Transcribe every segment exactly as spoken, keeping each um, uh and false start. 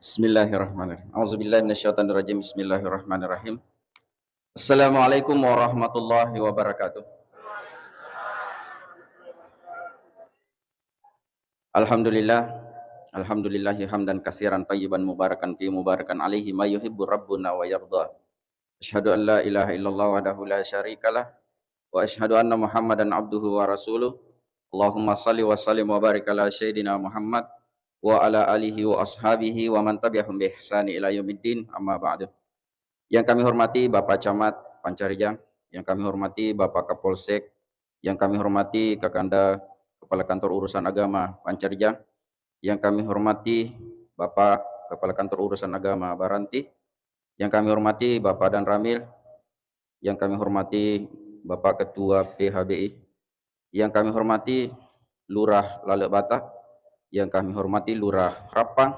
Bismillahirrahmanirrahim. A'udzubillahi minasyaitonirrajim. Bismillahirrahmanirrahim. Assalamualaikum warahmatullahi wabarakatuh. Alhamdulillah. Alhamdulillahi hamdan katsiran thayyiban mubarakan fi mubarakan alaihi ma yuhibbu rabbuna wa yarda. Asyhadu an la ilaha illallah wahdahu la syarikalah, wa asyhadu anna Muhammadan abduhu wa rasuluh. Allahumma salli wa sallim wa barik ala sayyidina Muhammad wa ala alihi wa ashabihi wa man tabi'ahum bi ihsani ila yaumiddin, amma ba'du. Yang kami hormati Bapak Camat Pancarijang, yang kami hormati Bapak Kapolsek, yang kami hormati Kakanda Kepala Kantor Urusan Agama Pancarijang, yang kami hormati Bapak Kepala Kantor Urusan Agama Baranti, yang kami hormati Bapak Danramil, yang kami hormati Bapak Ketua P H B I, yang kami hormati Lurah Lalebata, yang kami hormati Lurah Rappang,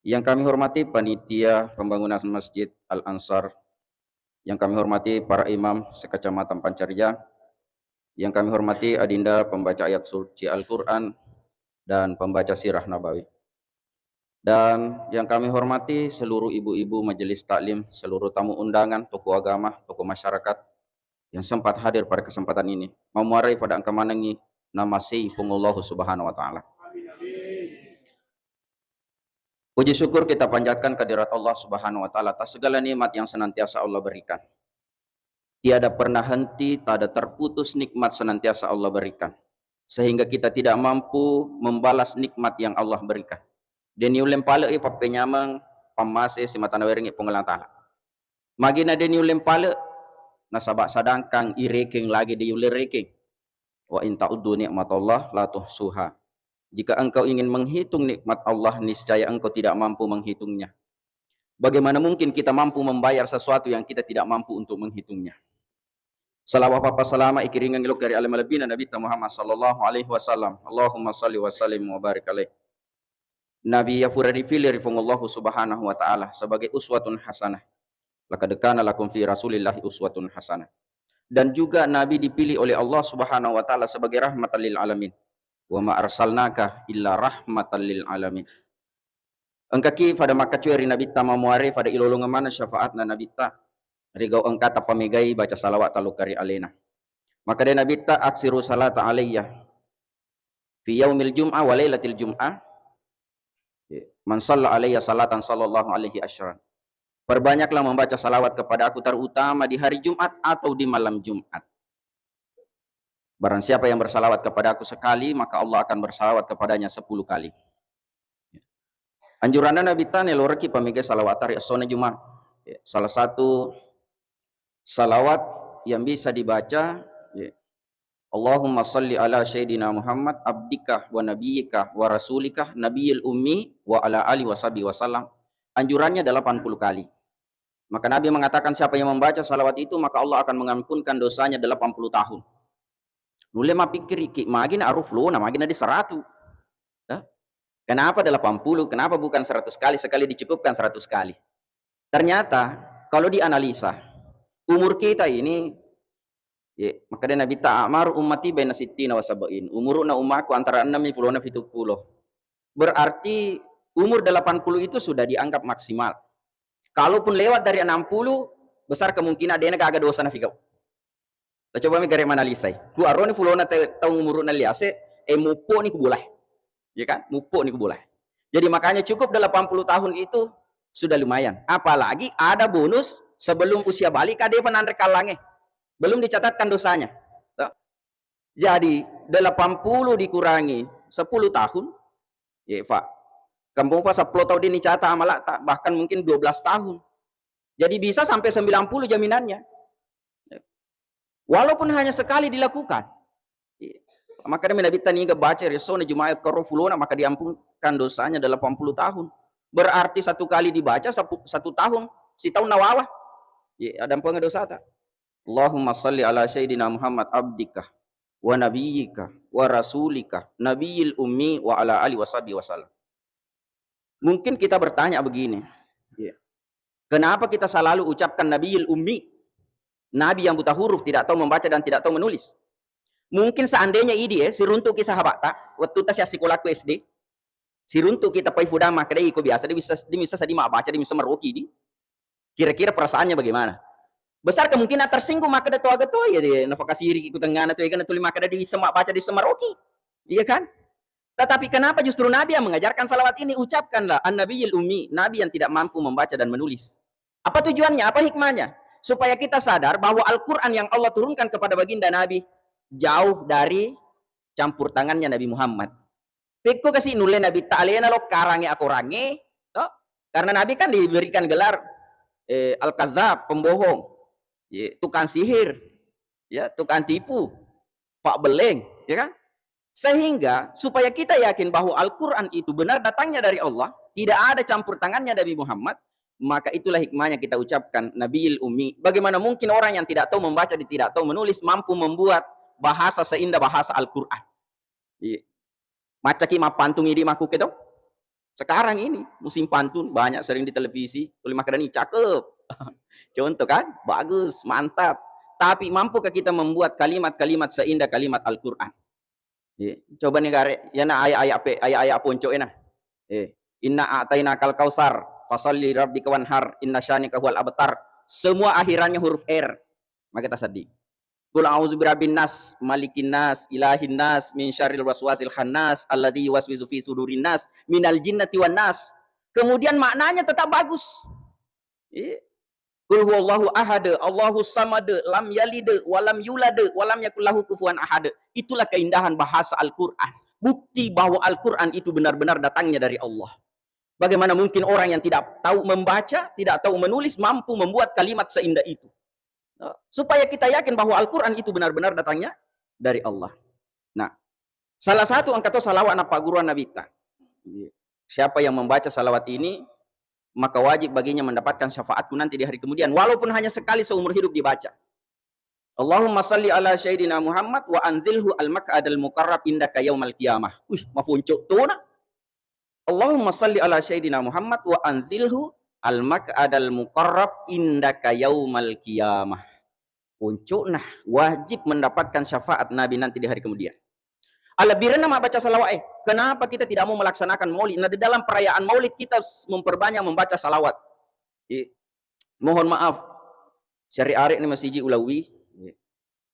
yang kami hormati panitia pembangunan Masjid Al Ansar, yang kami hormati para imam sekecamatan Pancarijang, yang kami hormati adinda pembaca ayat suci Al-Quran dan pembaca sirah Nabawi. Dan yang kami hormati seluruh ibu-ibu majelis taklim, seluruh tamu undangan, tokoh agama, tokoh masyarakat yang sempat hadir pada kesempatan ini. Mamuarai pada engka manengi nama sei Puang Allahu Subhanahu wa Ta'ala. Puji syukur kita panjatkan kehadirat Allah Subhanahu wa Ta'ala atas segala nikmat yang senantiasa Allah berikan. Tiada pernah henti, tiada terputus nikmat senantiasa Allah berikan. Sehingga kita tidak mampu membalas nikmat yang Allah berikan. Deni uleng pale i pappenyameng pammase simatana werengi Puang Allah Ta'ala. Magina deni uleng pale, nasaba sadangkang irekeng lagi di uleng rekeng. Wa in ta'uddu ni'matallah la tuhsuha. Jika engkau ingin menghitung nikmat Allah, niscaya engkau tidak mampu menghitungnya. Bagaimana mungkin kita mampu membayar sesuatu yang kita tidak mampu untuk menghitungnya? Salawat papa salama ikiringeng ilok dari alam lebina Nabi Muhammad sallallahu alaihi wasallam. Allahumma salli wa sallim wa barik alaih. Nabi ya pura dipilih ri Puang Allahu Subhanahu wa Ta'ala sebagai uswatun hasanah. Laqad kana lakum fi Rasulillahi uswatun hasanah. Dan juga Nabi dipilih oleh Allah Subhanahu wa Ta'ala sebagai rahmatan lil alamin. Wa ma arsalnaka illa rahmatan lil alamin. Engkaki pada makkacueri Nabitta mamuare pada ilolongeng maneng syafaatna Nabitta. Rigau engkata pamegai baca salawat talukari alena. Maka de Nabitta aksiru salata alayya fi yaumil jum'ah wa lailatil jum'ah. Man salla alayya salatan sallallahu alaihi asyran. Perbanyaklah membaca salawat kepada aku, terutama di hari Jumat atau di malam Jumat. Barang siapa yang bersalawat kepada aku sekali, maka Allah akan bersalawat kepadanya sepuluh kali. Anjuranna Nabi ta neloreki pamega salawat hari essona Jumat. Ya, salah satu salawat yang bisa dibaca, ya, Allahumma salli ala sayyidina Muhammad abdika wa nabiyyika wa rasulika nabiyil ummi wa ala ali wa sahbihi wasallam. Anjurannya delapan puluh kali. Maka Nabi mengatakan, siapa yang membaca salawat itu, maka Allah akan mengampunkan dosanya delapan puluh tahun. Nulle mapikkiriki, magina aruf lona, magina di seratu. Ya? Kenapa delapan puluh? Kenapa bukan seratus kali? Sekali dicukupkan seratus kali. Ternyata, kalau dianalisa, umur kita ini, ya, maka dia Nabi ta, "A'maru ummati baina sittina wa sab'in." Umuruna ummaku antara enam puluh na pitung puluh. Berarti umur delapan puluh itu sudah dianggap maksimal. Kalaupun lewat dari enam puluh, besar kemungkinan dena gaga dosa nafikau. Coba mi gare manalisai. Ku aroni pulona te-, taung umuruna liase, eh, muppo ni ku bolae. Ya kan? Muppo ni ku bolae. Jadi makanya cukup delapan puluh tahun itu sudah lumayan. Apalagi ada bonus sebelum usia balik, kan depa nanre kallange. Belum dicatatkan dosanya. Toh. Jadi, delapan puluh dikurangi sepuluh tahun, ya, Pak. Kampung Pak sepuluh tahun ini catat amalak tak, bahkan mungkin dua belas tahun. Jadi bisa sampai sembilan puluh jaminannya. Walaupun hanya sekali dilakukan. Iya. Makanya Nabi tani baca resona Jumat karo fulona, maka diampunkan dosanya delapan puluh tahun. Berarti satu kali dibaca sapu-, satu tahun, sitaun nawawa. Ya, ada ampun dosa tak? Allahumma salli ala sayyidina Muhammad abdika wa nabiyyika wa rasulika nabiyil ummi wa ala ali wa sahbihi wasallam. Mungkin kita bertanya begini, ya, kenapa kita selalu ucapkan nabiyil ummi? Nabi yang buta huruf, tidak tahu membaca dan tidak tahu menulis. Mungkin seandainya idi, eh, siruntuki sahabatta, waktu ta siasikolaku S D, Siruntu kita pai fudang makkeda, "Iko biasa de bisa, de bisa sadi mabbaca, de bisa maroki di." Kira-kira perasaannya bagaimana? Besar kemungkinan tersinggung, makkeda to aga to, iya de, nafakasiriki ku tengngana to, iya kan tuli makkeda de bisa mabbaca, de bisa maroki. Iya kan? Tetapi kenapa justru Nabi yang mengajarkan salawat ini? Ucapkanlah, "An-Nabiyil Ummi," Nabi yang tidak mampu membaca dan menulis. Apa tujuannya? Apa hikmahnya? Supaya kita sadar bahwa Al-Quran yang Allah turunkan kepada baginda Nabi jauh dari campur tangannya Nabi Muhammad. Pekko kasi nulle Nabitta alena lo karange akorange, to? Karena Nabi kan diberikan gelar, eh, Al-Kazzab, pembohong, ye, tukang sihir, ya, tukang tipu, pak beleng, ya kan? Sehingga supaya kita yakin bahwa Al-Quran itu benar datangnya dari Allah, tidak ada campur tangannya Nabi Muhammad, maka itulah hikmahnya kita ucapkan Nabiil Ummi. Bagaimana mungkin orang yang tidak tahu membaca dan tidak tahu menulis mampu membuat bahasa seindah bahasa Al-Quran? Iya. Maccaki mappantung idi makkuke to? Sekarang ini musim pantun banyak sering di televisi, tuli makkedani cakep. Contoh kan? Bagus, mantap. Tapi mampukah kita membuat kalimat-kalimat seindah kalimat Al-Quran? Iya. Coba nih gare, ya na ayat-ayat pe, ayat-ayat ponco ena. Eh, "Inna a'tainakal kautsar, fasalli rabbika wanhar, inna syanika huwal abtar." Semua akhirannya huruf R. Maka kita sedih. "Qul a'udzu birabbin nas, malikin nas, ilahin nas, min syarril waswasil khannas, alladzi yuwaswisu fi sudurin nas, minal jinnati wan nas." Kemudian maknanya tetap bagus. Iya. "Qul huwallahu ahad, Allahu samad, lam yalid, walam yulad, walam yakul lahu kufuwan ahad." Itulah keindahan bahasa Al-Quran. Bukti bahwa Al-Quran itu benar-benar datangnya dari Allah. Bagaimana mungkin orang yang tidak tahu membaca, tidak tahu menulis, mampu membuat kalimat seindah itu? Nah, supaya kita yakin bahwa Al-Quran itu benar-benar datangnya dari Allah. Nah, salah satu engka to salawat nappagguruang Nabitta. Siapa yang membaca salawat ini, maka wajib baginya mendapatkan syafaatku nanti di hari kemudian, walaupun hanya sekali seumur hidup dibaca. "Allahumma salli ala Sayyidina Muhammad wa anzilhu al-maq'adal muqarrab indaka yaumal qiyamah." Wih, maponco tona. "Allahumma salli ala Sayyidina Muhammad wa anzilhu al-maq'adal muqarrab indaka yaumal qiyamah." Puncukna wajib mendapatkan syafaat Nabi nanti di hari kemudian. Alebbirenna mabbaca salawat, eh, kenapa kita tidak mau melaksanakan maulid? Nah, di dalam perayaan maulid kita s-, memperbanyak membaca salawat. Iya. Mohon maaf, syari arek ni masiji ulawi. Iya.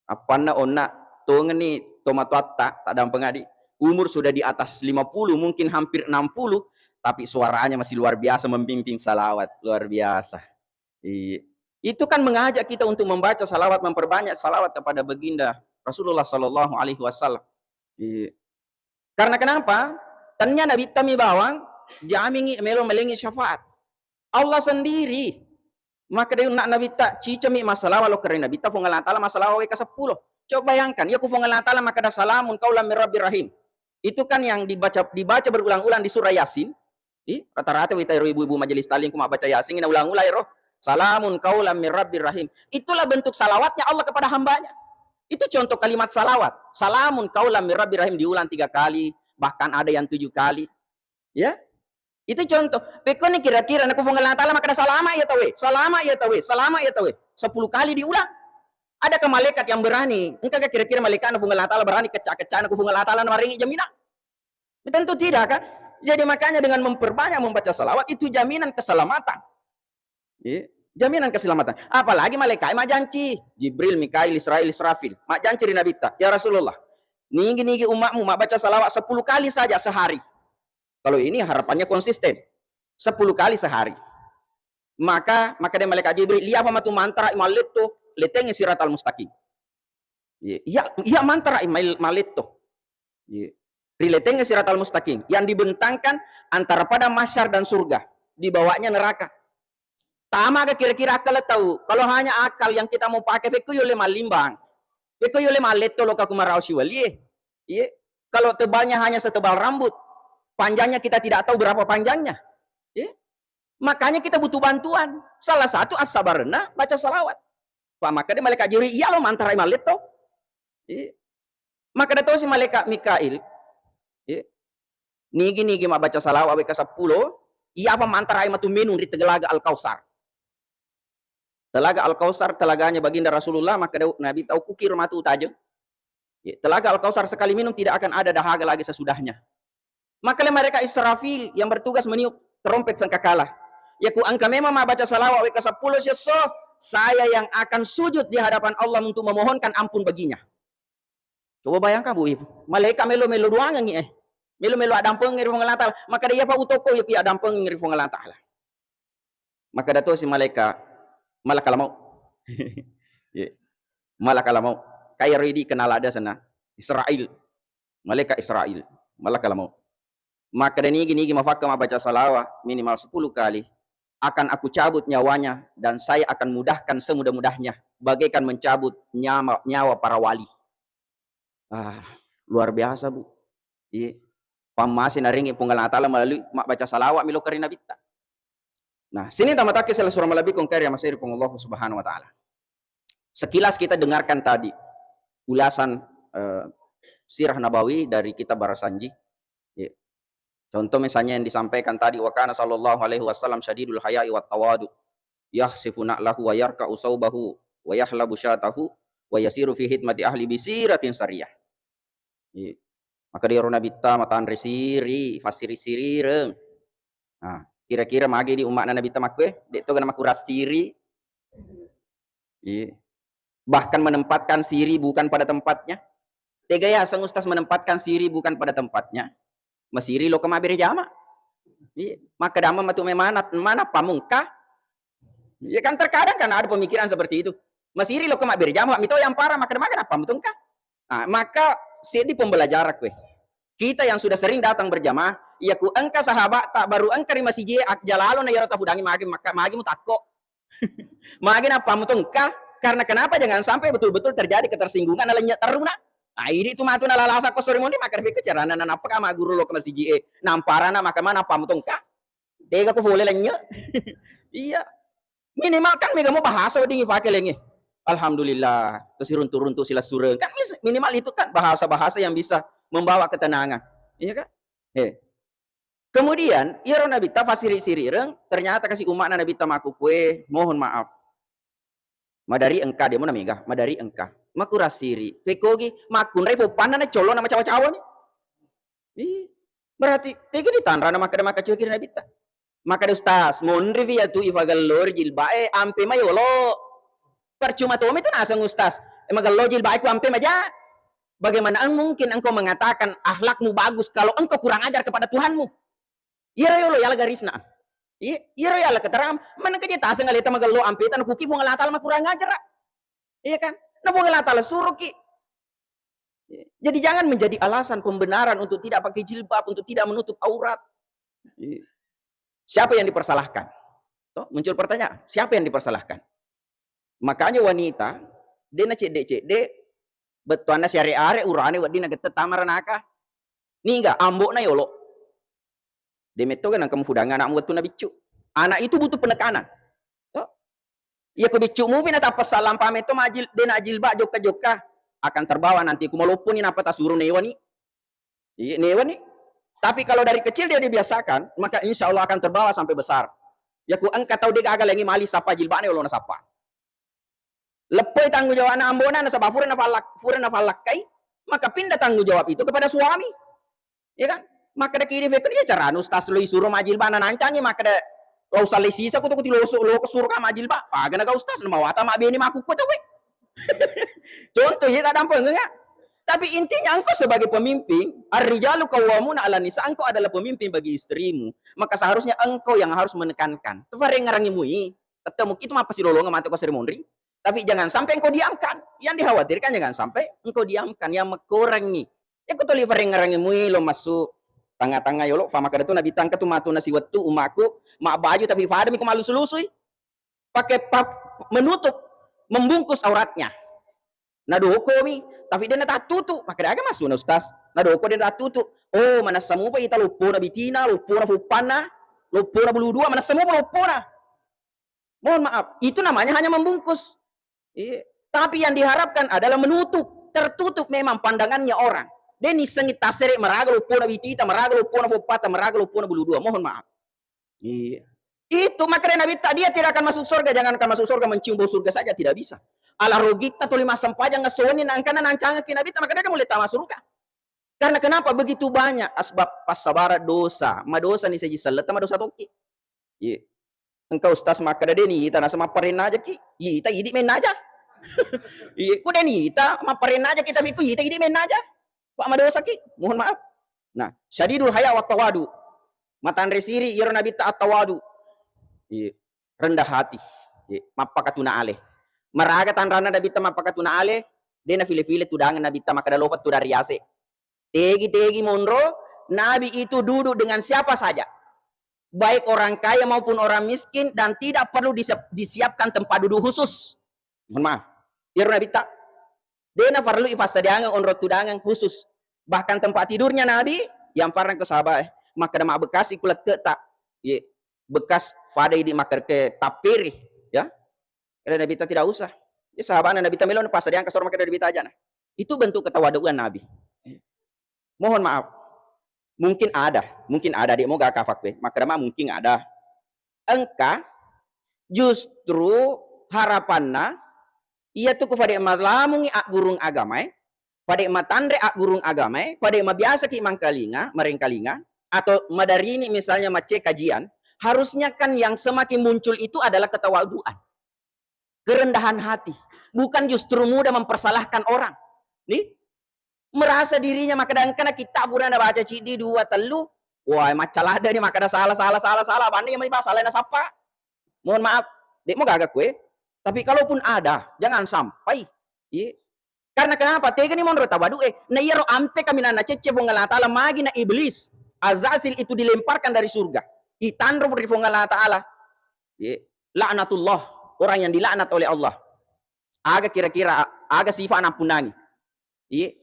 Appanna onna tongeng ni tomatoatta, tak dampeng adi. Umur sudah di atas lima puluh, mungkin hampir enam puluh, tapi suaranya masih luar biasa membimbing salawat, luar biasa. Iya. Itu kan mengajak kita untuk membaca salawat, memperbanyak salawat kepada baginda Rasulullah sallallahu alaihi wasallam. Iya. Karena kenapa? Tania Nabitta mi bawang, jamingi melo melengi syafaat. Allah sendiri. Maka dari nak Nabitta, cicami massalawa lo kere Nabitta, Puang Allah Ta'ala massalawa weka sepuluh. Coba bayangkan, ya ku Puang Allah Ta'ala maka ada salamun qaulam mir rabbir rahim. Itu kan yang dibaca, dibaca berulang-ulang di surah Yasin. Ih, rata-rata wita ero ibu-ibu majelis taklim ku mabbaca Yasin, ina ulang-ulang ero. "Salamun qaulam mir rabbir rahim." Itulah bentuk salawatnya Allah kepada hambanya. Itu contoh kalimat salawat. "Salamun qaulam mir rabbir rahim" diulang tiga kali, bahkan ada yang tujuh kali. Ya. Itu contoh. Pekkoni kira-kira naku Puang Allah Ta'ala makkeda, "Salama ya tawe, salama ya tawe, salama ya tawe." Sepuluh kali diulang. Adakah malaikat yang berani? Engkakah kira-kira malaikat Puang Allah Ta'ala berani kecak-kecak naku Puang Allah Ta'ala namaringi jaminan? Tentu tidak, kan? Jadi, makanya dengan memperbanyak membaca salawat, itu jaminan keselamatan. Iya, jaminan keselamatan. Apalagi malaikat majanci, Jibril, Mikail, Israil, Israfil. Majanci ri Nabitta, "Ya Rasulullah, nigi-nigi umatmu mabaca salawat sepuluh kali saja sehari." Kalau ini harapannya konsisten. Sepuluh kali sehari. Maka, maka dia malaikat Jibril, "Iya apa matu mantara malletto, leteng siratal mustaqim." Iya, iya, iya mantara mail-, maletto. Iya. Riletengnge siratal mustaqim yang dibentangkan antara padang mahsyar dan surga, di bawahnya neraka. Tamaga kira-kira akal tahu? Kalau hanya akal yang kita mau pakai, pekko yole malimbang. Pekko yole maletto lo kaku marao siwalie. Iya. Kalau tebalnya hanya setebal rambut, panjangnya kita tidak tahu berapa panjangnya. Iya. Makanya kita butuh bantuan. Salah satu assabarenna baca salawat. Pak, maka dia malaikat Jibril, "Iya lo mantarai maletto." Iya. Makkeda tosi malaikat Mikail, iya, "Nigi-nigi mabbaca salawat wekka seppulo, iyapa mantarai matu minung ri Telaga Al-Kautsar." Telaga Al-Kautsar, telaganya Baginda Rasulullah, makkeda Nabi, "Tau kukiro matu utajeng." Iya, Telaga Al-Kautsar sekali minum tidak akan ada dahaga lagi sesudahnya. Maka le malaikat Israfil yang bertugas meniup trompet sangkakala. Yaku engka memang mabbaca salawat wekka seppulo siesso, saya yang akan sujud di hadapan Allah untuk memohonkan ampun baginya. Coba bayangkan, Bu, Ibu. Malaikat melo-melo doangengngi, eh. Melo-melo addampengengngi ri Puang Allah Ta'ala. Makkeda, "Iyapa utokko, iya, iya addampengengngi ri Puang Allah Ta'ala." Makkeda tosi malaikat, "Malakal maut." Iya. Malakal maut. Kairo idi kenal ada sana. Israil. Malaikat Israil. Malakal maut. Makkeda, "Nigi-nigi mafakka mabbaca salawat minimal sepuluh kali, akan aku cabut nyawanya dan saya akan mudahkan semudah-mudahnya, bagaikan mencabut nyama-, nyawa para wali." Ah, luar biasa, Bu. Iya. Pammase naringi Puang Allah Ta'ala melalui mabbaca salawat melo kari Nabitta. Nah, sini tamataki sela surah malebbi kong kari amaseri Puang Allah Subhanahu wa Ta'ala. Sekilas kita dengarkan tadi ulasan, eh, sirah nabawi dari kitab Barasanji. Ya. Contoh misalnya yang disampaikan tadi, "Wa kana sallallahu alaihi wasallam syadidul haya'i wat tawadu. Yahsifu na'lahu wa yarka'u saubahu wa yahlabu syatahu wa yasiru fi hidmati ahli bisiratin sariyah." Iya. Maka di ero Nabitta matanre siri, fassiri-sirireng. Nah, kira-kira magi di umma'na Nabitta makkue, de' to gana makurang siri. Iya. Bahkan menempatkan siri bukan pada tempatnya. Tega yaseng Ustaz menempatkan siri bukan pada tempatnya? Masiri lo ke mabbere jama. Iya. Maka dama matu memana, mana pamungka. Ya kan, terkadang kan ada pemikiran seperti itu. Masiri lo ke mabbere jama, mito yang parah, maka dama kenapa mutungka? Nah, maka seddi pembelajaran kue. Kita yang sudah sering datang berjamaah, iya ku engka sahabat tak baru engka ri masiji, ak-, jalalo na yaro tafudangi magi, maka magi mutakko. Magi nappa mutongka? Karena kenapa? Jangan sampai betul-betul terjadi ketersinggungan na lennye teruna. Nah, idi tu matu nalalasa ko sore mondi makkeda, "Pekko carana nanappa ka magguru lo ke masiji e? Namparana maka mana nappa mutongka?" Tega ko pole lennye. Iya. Minimal kan mega mo bahasa wedding ipake lenge. Alhamdulillah, to siruntu-runtu silessureng. Kan mis-, minimal itu kan bahasa-bahasa yang bisa membawa ketenangan. Iya kan? Eh. Kemudian, iyaro Nabitta fassiri-sirireng, ternyata kasi umma'na Nabitta makkukue, mohon maaf. Madari engka, demo na mega, madari engka. Makurang siri, pekogi, makkunrai poppanna na collo na macawa-cawami. Ih, berarti tegi ditanrana makkeda makkacueki ri Nabitta. Makkeda, "Ustaz, monri fi iyatu ifagellori jilba'e, ampe mayolo." Percuma tomi tu naseng Ustaz, e, magello jilba'e ku ampe maja. Bagaimana mungkin engkau mengatakan akhlakmu bagus kalau engkau kurang ajar kepada Tuhanmu? Iyaro yolo yala garisna. Iya, iyaro yala keterangan. Maneng keje taseng aleta magello ampeta nakuki Puang Allah Ta'ala makurang ajar. Iya kan? Na Puang Allah Ta'ala suruki. Iya. Jadi jangan menjadi alasan pembenaran untuk tidak pakai jilbab, untuk tidak menutup aurat. Iya. Siapa yang dipersalahkan? Toh, muncul pertanyaan, siapa yang dipersalahkan? Makanya wanita, de' nacedde-cedde, bettuanna siare-are urane wedding nagette tama ranaka. Niga, ambo'na yolo. De' metto ga nangka mufudang anakmu wettunna biccu. Anak itu butuh penekanan. Toh? Iya, ko biccu mupi natappa sallampa metto majil-, de' najilbab jokka-jokka, akan terbawa nanti ku malopponi nappa tasuro newani. Iya, newani. Tapi kalau dari kecil dia dibiasakan, maka insya Allah akan terbawa sampai besar. Iya, ku engka tau de' gaga lengi mali sappa jilbabna yolo nasappa. Leppoi tanggung jawabna ambona nasaba pura nafallak-, pura nafallakkai, maka pindah tanggung jawab itu kepada suami. Iya kan? Makkeda kidi fekko, "Iya carana Ustaz lo isuro majilbab nanancangi," makkeda, "Lo usallai sisa ku tu kuti loso lo kesuro ka majilbab." Aga naga Ustaz, namawata mabbene makkukku tauwe. Contoh iya tadampengeng. Tapi intinya engkau sebagai pemimpin, ar-rijalu qawwamuna 'alan nisa, engkau adalah pemimpin bagi istrimu, maka seharusnya engkau yang harus menekankan. Tufarengngerangi mui, tette muki tu mappasilolongeng mate ko seri monri. Tapi jangan sampai engkau diamkan. Yang dikhawatirkan jangan sampai engkau diamkan, yang mekkorengngi. Yakko tuli farengngerangi mui lo massu tanga-tanga yolo, fa makkeda tu Nabi tangka tu matu nasiwettu umakku, mabbaju tapi fadami ko mallusu-lusui. Pakai pa-, menutup, membungkus auratnya. Nadokomi, tapi de' natattutu. Makkeda aga massuna Ustaz? Nadoko de' natattutu. Oh, manessa mupa ita loppona bitina, loppona poppanna, loppona bulu dua, manessa mupa loppona. Mohon maaf, itu namanya hanya membungkus. Iya. Tapi yang diharapkan adalah menutup, tertutup memang pandangannya orang. De' nissengi tassere maraga loppona bitita, maraga loppona poppata, maraga loppona bulu dua. Mohon maaf. Iya. Itu makanya Nabi tak, dia tidak akan masuk surga, jangankan masuk surga, mencium bau surga saja tidak bisa. Ala rogitta tuli massempajang ngasoni nangkana nancangaki Nabi tak, maka dia mulai tama surga. Karena kenapa begitu banyak asbab passabaran dosa? Madosa ni seji selletta, madosa tokki. Iya. Engka ustaz makkeda, "De' ni ita naseng mapparenna aja ki." Ita idi menna aja. Iya, ku de' ni ita mapparenna aja ki, tapi ku ita idi menna aja. Pak madosa ki, mohon maaf. Nah, syadidul haya wa tawadu. Matanre siri iyaro nabitta at-tawadu. Iya. Rendah hati. Iya. Mappakatuna ale. Maraga tanranna nabitta mappakatuna ale, de' nafile-file tudangeng nabitta makkeda lopa tudang riase. Tegi-tegi monro, Nabi itu duduk dengan siapa saja. Baik orang kaya maupun orang miskin dan tidak perlu disiap-, disiapkan tempat duduk khusus. Mohon maaf. Iyaro nabitta. De' naparlu ifassadiangeng onro tudangeng khusus. Bahkan tempat tidurnya Nabi, yang parang ke sahabat, eh, makkeda mabbekasi kuletteta. Ye, bekas fada idi makkeda ke tapiri, ya. Kata Nabitta tidak usah. Jadi sahabatnya Nabitta melo napassadiang kasor makkeda Nabitta aja nah. Itu bentuk ketawaduan Nabi. Mohon maaf. Mungkin ada, mungkin ada, de' moga kafak we. Makkeda ma mungkin ada. Engka justru harapanna iya tu ku fade malamungi aggurung agamae, fade matanre aggurung agamae, fade mabiasa ki mangkalinga, marengkalinga, atau madarini misalnya macce kajian, harusnya kan yang semakin muncul itu adalah ketawaduan. Kerendahan hati, bukan justru mudah mempersalahkan orang. Nih, merasa dirinya makkeda engkana kitta pura nabaca ciddi dua tellu, wah, macca ladde ni makkeda salah, salah, salah, salah, bande yang mani salah nasappa. Mohon maaf, de' mo gaga kue. Tapi kalaupun ada, jangan sampai. Iya. Karena kenapa? Tega ni monro tawadu e. Na iyaro ampe kaminang nacecce Puang Allah Ta'ala, magi na iblis, Azazil itu dilemparkan dari surga. Itanro ri Puang Allah Ta'ala. Ye. Laknatullah, orang yang dilaknat oleh Allah. Aga kira-kira, aga sifat nappunnangi. Ye.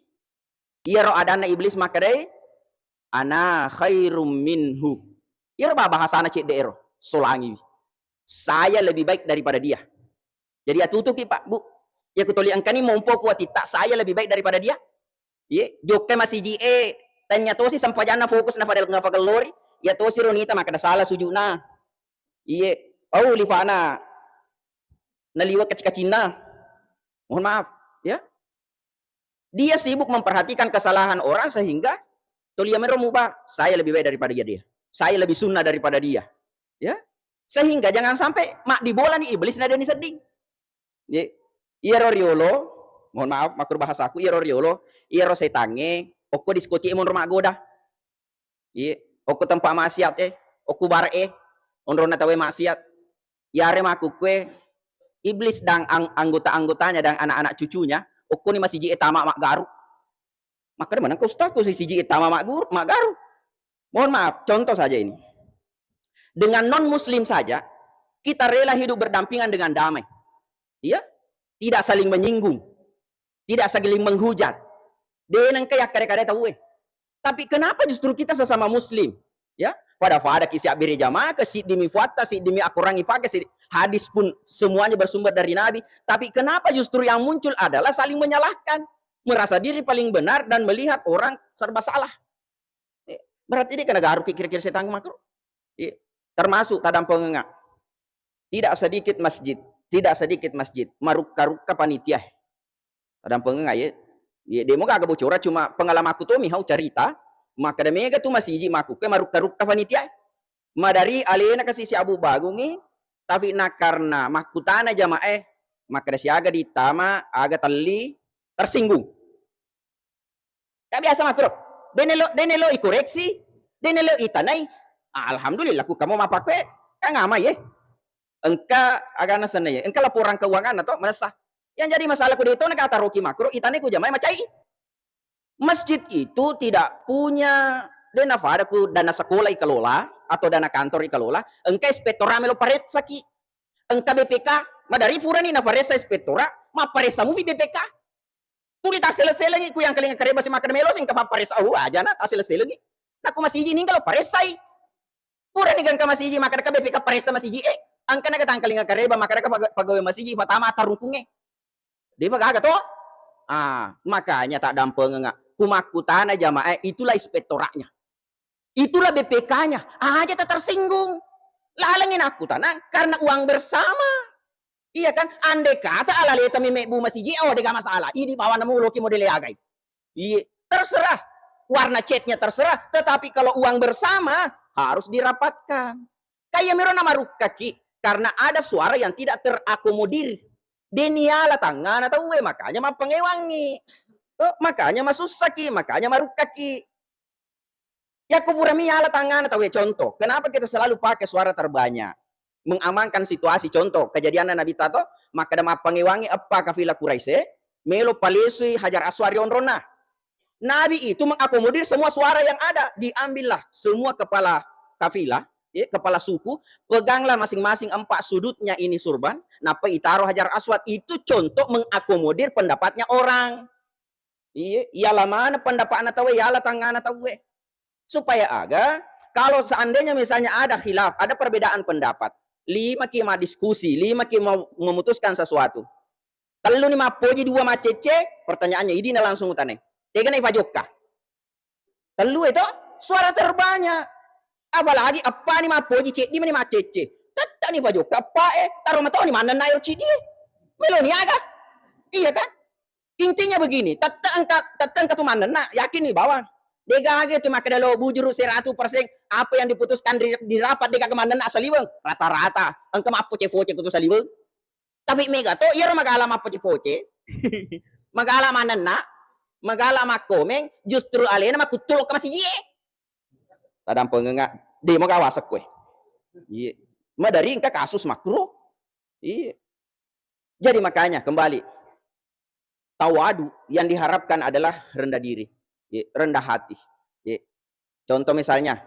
Iyaro adanna iblis makkedai, "Ana khairum minhu." Iyaro ba-, bahasana cedde ero, solangiwi. "Saya lebih baik daripada dia." Jadi atutuki, Pak, Bu. Ya kutoli engkani mompo kuatitta, saya lebih baik daripada dia. Iye, jokkai masiji e, tanya tosi sempajanna fokus na fadal ngafagellori, ya tosi ronita makkeda salah sujuna. Iye, pau lifana naliwa kaci-kacinna. Mohon maaf, ya. Dia sibuk memperhatikan kesalahan orang sehingga toli amero muba, saya lebih baik daripada dia. Saya lebih sunnah daripada dia. Ya. Sehingga jangan sampai mak dibolani iblis na deni sedding. Ye, iyaro riolo, mohon maaf, makkuro bahasaku, iyaro riolo, iyaro setangnge, okko diskotik e monro maggoda. Ye, okko tempat maksiat e, okko bar e, onronna tawe maksiat. Yare makkukkue, iblis dan ang-, anggota-anggotanya dan anak-anak cucunya, okkoni masiji e tama maggaru. Makkeda maneng ko ustaz, ko sisiji tama maggur-, maggaru. Mohon maaf, contoh saja ini. Dengan non muslim saja, kita rela hidup berdampingan dengan damai. Iya? Tidak saling menyinggung. Tidak saling menghujat. De nengka yakkada-kada tauwe. Tapi kenapa justru kita sesama muslim? Ya, pada-pada ki siabbere jamaah ke, siddimi fuatta, siddimi akorangi fake, siddi-, hadis pun semuanya bersumber dari Nabi. Tapi kenapa justru yang muncul adalah saling menyalahkan? Merasa diri paling benar dan melihat orang serba salah. Eh, berarti de kena garu ki kira-kira setang makro. Iya. Termasuk tadampengenga. Tidak sedikit masjid, tidak sedikit masjid, marukka-rukka panitia. Tadampengenga ye. Ye, de mo gaga bocoran, cuma pengalamanku to mi hau carita, makkeda mega tu masiji makkukke marukka-rukka panitia. Madari alena kasi siabu bagungi, tapi na karena makkutana jamaah e, makkeda siaga ditama, aga telli, tersinggung. Ka biasa makkuro, de nelo, de nelo ikoreksi, de nelo itanai. Ah, alhamdulillah, ku kamu mapakue, kan amai ye. Engka agana senna ye, engka laporan keuangan atau manessa. Yang jadi masalah ku de to na kata roki makkuro, itanai ku jamaah macai. Masjid itu tidak punya, de nafada ku dana sekolah ikelola atau dana kantor ikelola, engka inspektora melo paressaki. Engka B P K, madari purani naparessa inspektora, mapparessa mupi B P K. Tuli tassele-selengi ku yang kalinga kareba si makkeda melo singka papparessa, oh, ajana tassele-selengi. Nakku masiji ningka lo paressai. Purani gangka masiji makkeda ka B P K paressa masiji e. Angkana ga tangkalinga kareba makkeda ka paga-, pagawe masiji patama tarungkunge. De pa gaga to? Ah, makanya tak dampengenga. Ku makkutana jamaah, itulah inspektoratnya. Itulah B P K-nya. Aja tak tersinggung. Lalengi nakkutanang karena uang bersama. Iya kan? Andai kata alaleta mi mebbu masiji, oh, de ga masalah. Idi bawana mu loki modele agai. Iye, terserah. Warna catnya terserah, tetapi kalau uang bersama harus dirapatkan. Kayak miro namarukkaki karena ada suara yang tidak terakomodir. Deniala tangana tauwe, makanya mappangewangi. Tuh, makanya masussaki, makanya marukkaki. Yakko purami yala tangana tauwe, contoh, kenapa kita selalu pakai suara terbanyak? Mengamankan situasi. Contoh, kejadianna Nabi tato, makkeda mappangewangi eppa kafilah Quraisy, melo palesui Hajar Aswad ri onronna. Nabi itu mengakomodir semua suara yang ada. Diambillah semua kepala kafilah, ya, kepala suku, peganglah masing-masing empat sudutnya ini surban, nappa itaro Hajar Aswad. Itu contoh mengakomodir pendapatnya orang. Iya, yala mana pendapatna tauwe, yala tangana tauwe. Supaya aga, kalau seandainya misalnya ada khilaf, ada perbedaan pendapat, lima ki maddiskusi, lima ki mau memutuskan sesuatu. Tellu ni mappoji, dua maccecce, pertanyaannya idi na langsung utane. Tega na ipajokka? Tellu e to, suara terbanyak. Apalagi eppa ni mappoji, ceddi mani maccecce. Tetta ni pajokka eppa e, taro matoni mannenna ero ceddi e. Melo ni aga? Iya kan? Intinya begini, tette engka, tette engka tu mannenna, yakin ni bawang. Degaga tu makkeda lo bujuru seratu persen, apa yang diputuskan di, di rapat degaga mannenna saliweng, rata-rata. Engka mappoce-poce kutu saliweng. Tapi mega to, iyaro magala mappoce-poce, magala manenna, magala makkomeng, justru alena makkuttulo ke masiji e. Tadampengenga, demo gawasekko e. Iya. Madari engka kasus makro. Iya. Jadi makanya kembali, tawadu yang diharapkan adalah rendah diri, ya, rendah hati. Ya. Contoh misalnya,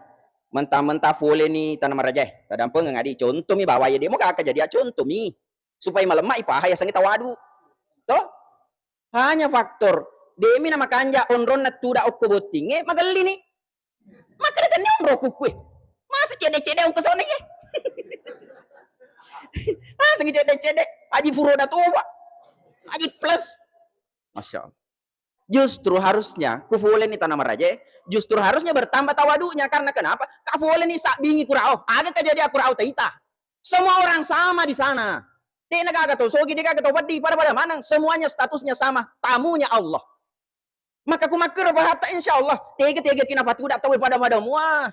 mentah-mentah pole ni Tanah Maraja e, tadampengeng adi, contoh mi bawa ya demo gak jadi, contoh mi supaya malemma ipaha ya sangi tawadu. Toh? Hanya faktor demi na makanja onronna tuda okko bottinge magelli ni. Makkeda tennia onrokku kue. Masa cedde-cedde ongkosona ye? Masa cedde-cedde? Aji puro da toba. Aji plus. Masya Allah. Justru harusnya ku pole ni Tanah Maraja e, justru harusnya bertambah tawadunya. Karena kenapa? Ka pole ni sabbingi kurao. Aga kejadian kurao taita. Semua orang sama di sana. Dek na gaga to sogi, dek gaga to peddi, pada-pada maneng. Semuanya statusnya sama. Tamunya Allah. Maka ku makkero pahatta, insya Allah tega-tega ki napatuda tauwe pada-pada mua.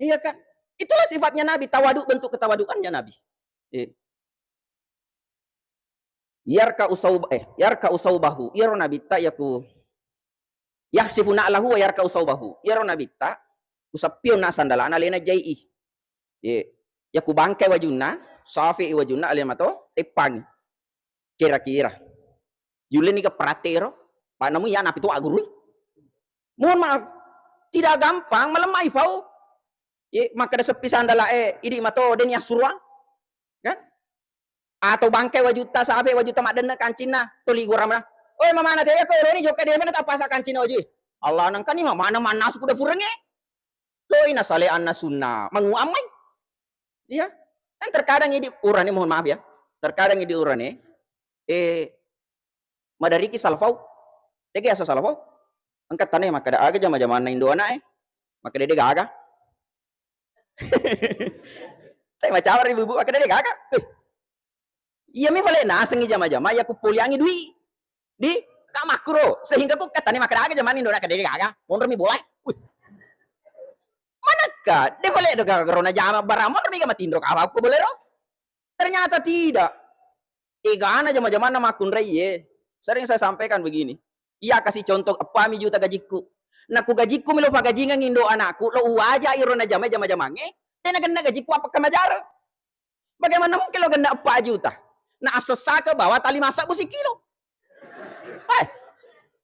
Iya kan? Itulah sifatnya Nabi, tawadu, bentuk ketawaduannya Nabi. Iya. Yarka usau eh yarka usaubahu, iyaro Nabitta yaku, yakhsifu na'lahu wa yarka usaubahu, iyaro Nabitta ku sappionna sandalana alena jai'i. Iya. Yaku bangkai wajunna, safi wajunna alena mato teppangi. Kira-kira. Yulleni ga perate ero? Pak namu iya napi tu agurui. Mohon maaf. Tidak gampang, malemai fau. Ye, makkeda seppi sandala e, idi mato deni assuruang. Kan? Atau bangkai wajutta, safe wajutta maddenne kancinna, toli goramna. Oi, mamana te ko loni jokka defana tapasa kancinna wajui. Allah nangkani mamana mannasu kuda purengnge. Loi nasale anna sunna, manguammai. Iya. Kan terkadang idi urane, mohon maaf ya. Terkadang idi urane, eh, madariki salafau. Tege asa salafau? Engka tane makkeda aga jama-jamanna indo anak e. Makkeda de gaga. Tapi macawar ibu-ibu makkeda de gaga. Eh, iya mi fale nasengi jama-jama, iya kupoliangi dui. Di, ka makkuro, sehingga ku katane makkeda aga jamani ndona kadede gaga, monro mi bolai. Wih. Manakka, de fale do gaga rona jama barang, monro mi ga matinro ka apa ku bolero. Ternyata tidak. Egana jama-jamanna makkunrai ye. Sering saya sampaikan begini. Iya kasih contoh, eppa mi juta gajikku. Nah, ku gajikku mi lo pagajingang indo anakku, lo uwaja iro na jama jama-jamange, tena genna gajikku apa kamajareng. Bagaimana mungkin lo genna eppa juta? Na assessake bawa ta lima sabbu sikilo. Eh,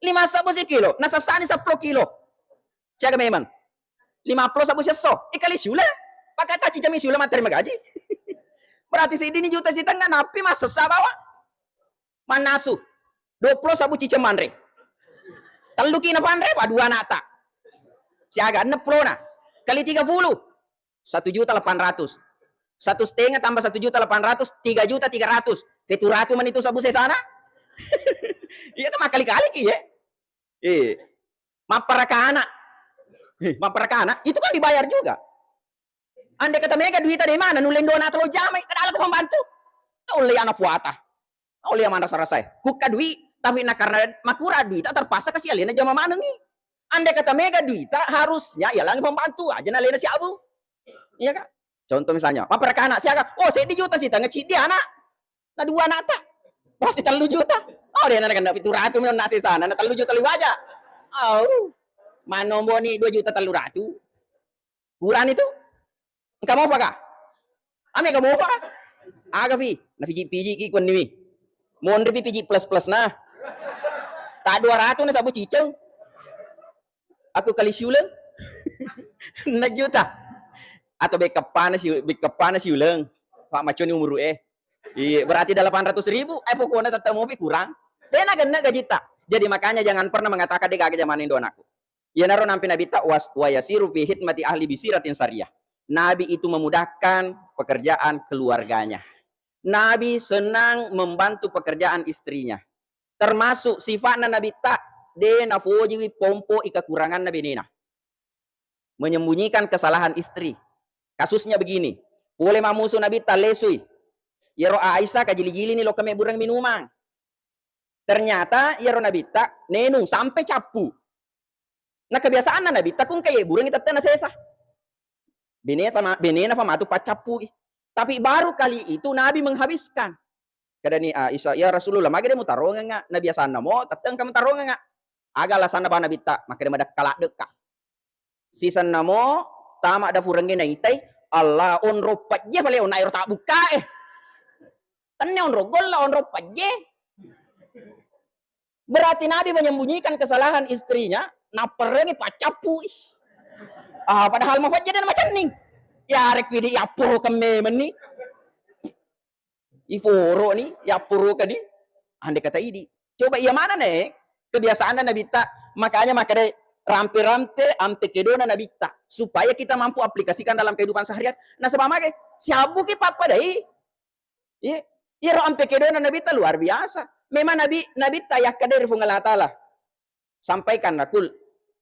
lima sabbu sikilo, na sessani seppulo kilo. Siaga memang? Lima puluh sabbu sesso. Ikali siule. Pakata cicami siule materi magaji. Berarti sidini juta sitengnga nappi massessa bawa. Mannasu. Dua puluh sabbu ciceng manre. Tellu ki na panre, pa dua anakta. Siaga enam puluh na. Kali tiga puluh. Satu juta delapan ratus. Satu setengah tambah satu juta delapan ratus, tiga juta tiga ratus. Fetu ratu mani tu sabbu sesana? Iya kan, makkali-kali ki, ye. Eh. Mapparakana. Eh, mapparakana, itu kan dibayar juga. Andai kata mega duita de mana, nulle ndona telo jamai, kadala ko pembantu. Ulle ana puata. Ulle mana sarasai. Kukka dui, tapi na karena makura duita terpaksa kasi alena jama manengi. Andai kata mega duita, harusnya ialangngi pembantu aja nalena siabu. Iya kan? Contoh misalnya, mapparakana siaga, oh, seddi juta sitengnga, ciddi anak. Na dua anakta. Berarti tellu juta. Oh, de' na kena pitu ratu mi onna sesana, na tellu juta liwa aja. Oh. Manomboni dua juta tellu ratu. Kurang itu. Engka mopa ka? Ame ka mopa? Aga pi? Na piji-piji ki kuanni mi. Monri pi piji plus-plus na. Tak dua ratu na sabu ciceng. Aku kali siuleng. Enam juta. Atau bekkeppana si, bekkeppana siuleng. Pak maconi umuru eh. Iya, berarti delapan ratus ribu. Eh, pokoknya tetap mopi kurang. De' na genna gajita. Jadi makanya jangan pernah mengatakan de' gaga zaman Indo anakku. Iyanaro nampi Nabitta was-, wa yasiru fi hidmati ahli bisiratin sariyah. Nabi itu memudahkan pekerjaan keluarganya. Nabi senang membantu pekerjaan istrinya. Termasuk sifatna Nabitta, de' nafojiwi pompo i kekuranganna benena. Menyembunyikan kesalahan istri. Kasusnya begini, pole mammusu Nabitta lesui. Iyaro Aisyah kajili-jilini lokka mebbureng minumang. Ternyata iyaro Nabitta nenung sampai cappu. Na kebiasaanna Nabitta ku engka yebburengngi tette nasesa. Beneta ma-, benena fa matu paccappui. Tapi baru kali itu Nabi menghabiskan. Kedani Aisyah, "Ya Rasulullah, magi de' mutarongengnga? Na biasanna mo tette engka mutarongengnga." Aga alasanna pa Nabitta? Makkeda madekka laddekka. Sisenna mo tama dapurengnge naitai, Allah, onrong pejje pale onna ero tabbukkae. Tenne onrong golla, onrong pejje. Berarti Nabi menyembunyikan kesalahan istrinya, napperengi paccappui. Ah, padahal mafajja dan macenning. Yarekko idi yapporo kemme menni. Iforo ni, yapporo kadi. Ande kata idi. Coba iya mana ne? Kebiasaan Nabitta. Makanya makanya rampe-rampe ampe kedona Nabitta supaya kita mampu aplikasikan dalam kehidupan sehari-hari. Nasaba mage siabuki pappadai. Iya, iyaro ampe kedona Nabitta luar biasa. Memang Nabi, Nabitta yakkeda ri Puang Allah Taala, "Sampaikan, qul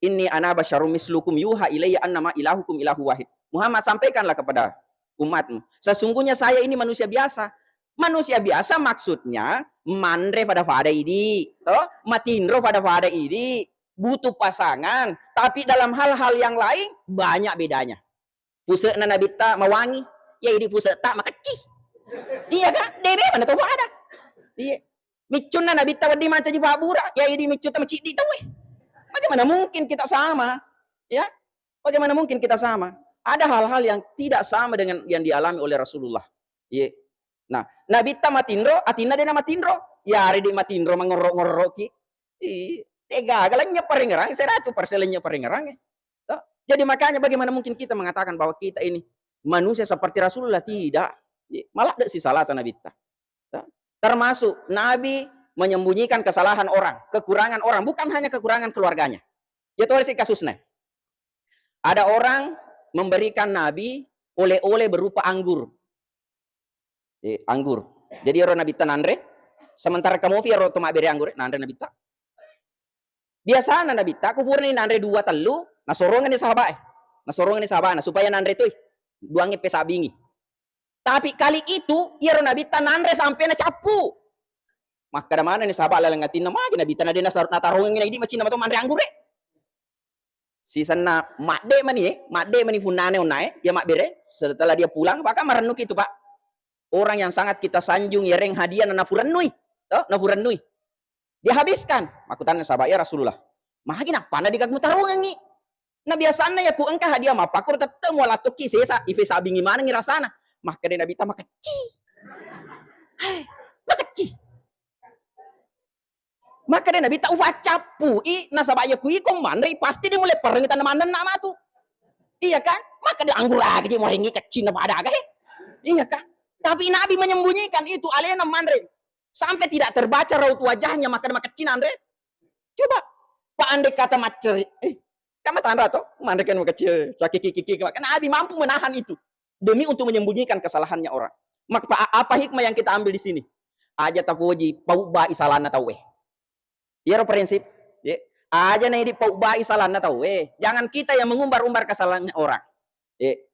inni ana basyarum mislukum yuha ilayya annama ilahukum ilahu wahid." Muhammad, sampaikanlah kepada umatmu, sesungguhnya saya ini manusia biasa. Manusia biasa maksudnya manre pada-pada idi, toh, matinro pada-pada idi, butuh pasangan, tapi dalam hal-hal yang lain banyak bedanya. Puse'na Nabitta mawangi, iya idi puse'ta makecci. Iya kan? De' memang na to pada. Iya. Miccunna Nabitta wedding mancaji pabbura, iya idi miccutta maciddi tauwe. Bagaimana mungkin kita sama? Ya? Bagaimana mungkin kita sama? Ada hal-hal yang tidak sama dengan yang dialami oleh Rasulullah. Iya. Nah, Nabitta matinro, atinna de' namatinro. Iyaredi matinro mangorro-ngorroki. Ih, de' gaga lennye parengngerang, seratus persen lennye parengngerang, eh. Toh? Jadi makanya bagaimana mungkin kita mengatakan bahwa kita ini manusia seperti Rasulullah? Tidak. Iya, maladde' si salata Nabitta. Toh? Termasuk Nabi menyembunyikan kesalahan orang, kekurangan orang, bukan hanya kekurangan keluarganya. Ya, toh, si kasusnya. Ada orang memberikan Nabi oleh-oleh berupa anggur. Eh, anggur. Jadi ero Nabitta nanre, sementara kamofi ero to mabbere anggur, nanre Nabitta. Biasana Nabitta, ku purani nanre dua tellu, nasorongenni sahabat, eh. Nasorongenni sahabatna supaya nanre toi, duangnge pesabingi. Tapi kali itu, iyaro Nabitta nanre sampai nacappu. Makkeda manenni sahabat laleng atinna, "Magi Nabitta na de' nasar-, natarongengngi idi macinna mato manre anggur e?" Sisenna madde mani, eh, madde mani punnane onnae, iya mabbere, setelah dia pulang, maka marennuki itu, Pak. Orang yang sangat kita sanjung, iyareng hadiah na napurennui, toh, napurennui. Dia habiskan. Makkutana sahabat, "Ya Rasulullah, magi nappanna de' gaga mutarongengngi? Na biasanna iya ku engka hadiah mappakkoro tette mualattoki sesa, ipesabingi manengngi rasana." Makkeda Nabitta, "Makecci." Hai, makecci. Makkeda Nabitta, "Upaccappui, nasaba iya ku iko manrei, pasti de' mulle parengngi tanna mannenna matu. Iya kan? Makkeda anggur aga je muarengngi keccinna pada aga he." Iya kan? Tapi Nabi menyembunyikan itu, alena manre. Sampai tidak terbaca raut wajahnya, makkeda makecci nanre. Coba, Pak, andai kata macceri, eh, kan matanra to, manre kan makecci, eh, sakiki-kiki, maka Nabi mampu menahan itu demi untuk menyembunyikan kesalahannya orang. Maka apa, apa hikmah yang kita ambil di sini? Aja tapoji, paubbai salanna tauwe. Iyaro prinsip, ye. Aja na idi paubbai salanna tauwe. Jangan kita yang mengumbar-umbar kesalahannya orang. Ye.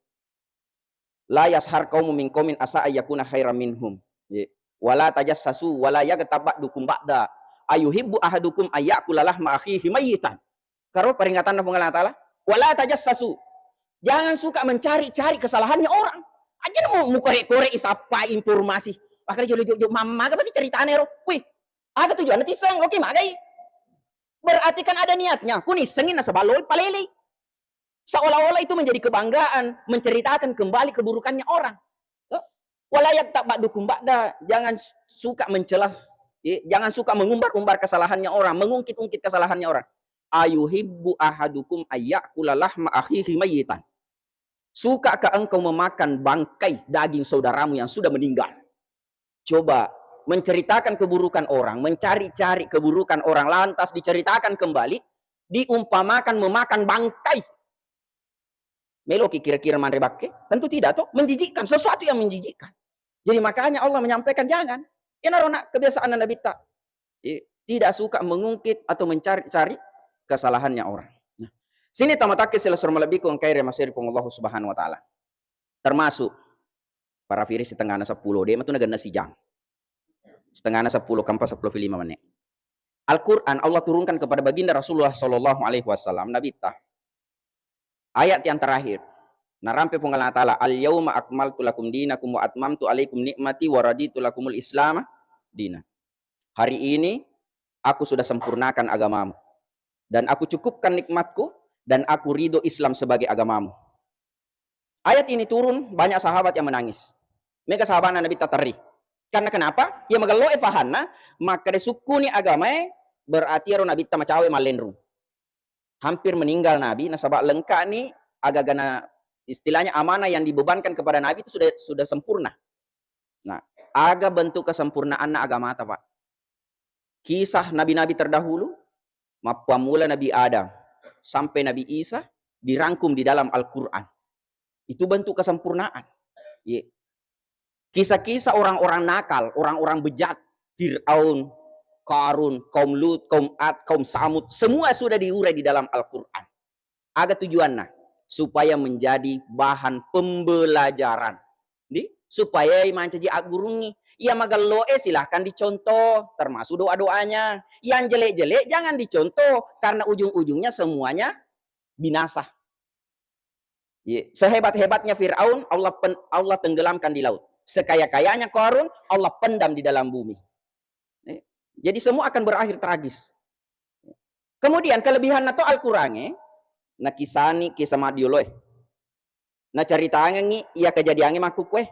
La yashar qaumun min qaumin asa ayyakuna khairan minhum. Ye. Wala tajassasu wala yaghtab ba'dukum ba'da. Ayuhibbu ahadukum ayyakula lahma akhihi mayyitan. Karo peringatanna Puang Allah Ta'ala, "Wala tajassasu." Jangan suka mencari-cari kesalahannya orang. Aja mau mukore-kore isappa informasi. Makanya jolo jojo mamma apa sih ceritanya ro? Wih, aga tujuannya tiseng? Oke, magai. Berarti kan ada niatnya. Kunisengin nasaba loi palelei. Seolah-olah itu menjadi kebanggaan, menceritakan kembali keburukannya orang. Toh? "Wala yaghtab ba'dukum ba'da," jangan suka mencela, ya, jangan suka mengumbar-umbar kesalahannya orang, mengungkit-ungkit kesalahannya orang. "Ayuhibbu ahadukum ayyakula lahma akhihi mayyitan." Sukakah engkau memakan bangkai daging saudaramu yang sudah meninggal? Coba menceritakan keburukan orang, mencari-cari keburukan orang, lantas diceritakan kembali, diumpamakan memakan bangkai. Meloki kira-kira manre bakke? Tentu tidak, toh. Menjijikkan, sesuatu yang menjijikkan. Jadi makanya Allah menyampaikan jangan. Iyanaro na kebiasaan Nabitta. Eh, tidak suka mengungkit atau mencari-cari kesalahannya orang. Nah, sini tamatakke silessureng malebbiku engkae ri maseri Puang Allah Subhanahu wa Ta'ala. Termasuk para firi setengahna sepuluh, de matu nagenna sijang. Setengahna sepuluh, kampa sepuluh lima menit. Al-Quran Allah turunkan kepada baginda Rasulullah Sallallahu Alaihi Wasallam, Nabitta. Ayat yang terakhir. Narampe Puang Allah Ta'ala, "Al-yauma akmaltu lakum dinakum wa atmamtu alaikum ni'mati wa raditu lakumul islama dina." Hari ini aku sudah sempurnakan agamamu. Dan aku cukupkan nikmatku, dan aku ridho Islam sebagai agamamu. Ayat ini turun, banyak sahabat yang menangis. Mega sahabatna Nabitta terri. Karena kenapa? Ya magello'e fahanna, makkeda sukkuni agamae, berarti ero Nabitta macawe mallenrung. Hampir meninggal Nabi, nasaba lengka'ni agagana, istilahnya amanah yang dibebankan kepada Nabi itu sudah sudah sempurna. Nah, aga bentuk kesempurnaanna agamata, Pak? Kisah nabi-nabi terdahulu, mappammula Nabi Adam sampai Nabi Isa dirangkum di dalam Al-Quran. Itu bentuk kesempurnaan. Ye. Kisah-kisah orang-orang nakal, orang-orang bejat, Fir'aun, Karun, kaum Lut, kaum Ad, kaum Samud, semua sudah diurai di dalam Al-Quran. Aga tujuanna? Supaya menjadi bahan pembelajaran. Di? Supaya mancaji aggurungngi. Iya magello'e silahkan dicontoh, termasuk doa-doanya. Yang jelek-jelek jangan dicontoh, karena ujung-ujungnya semuanya binasa. Ye, sehebat-hebatnya Firaun, Allah pen-, Allah tenggelamkan di laut. Sekaya-kayanya Qarun, Allah pendam di dalam bumi. Eh, jadi semua akan berakhir tragis. Kemudian kelebihanna to Al-Qurangnge, nakisani kisah maddioloe. Nacaritangengngi iya kejadiangnge makkukkue.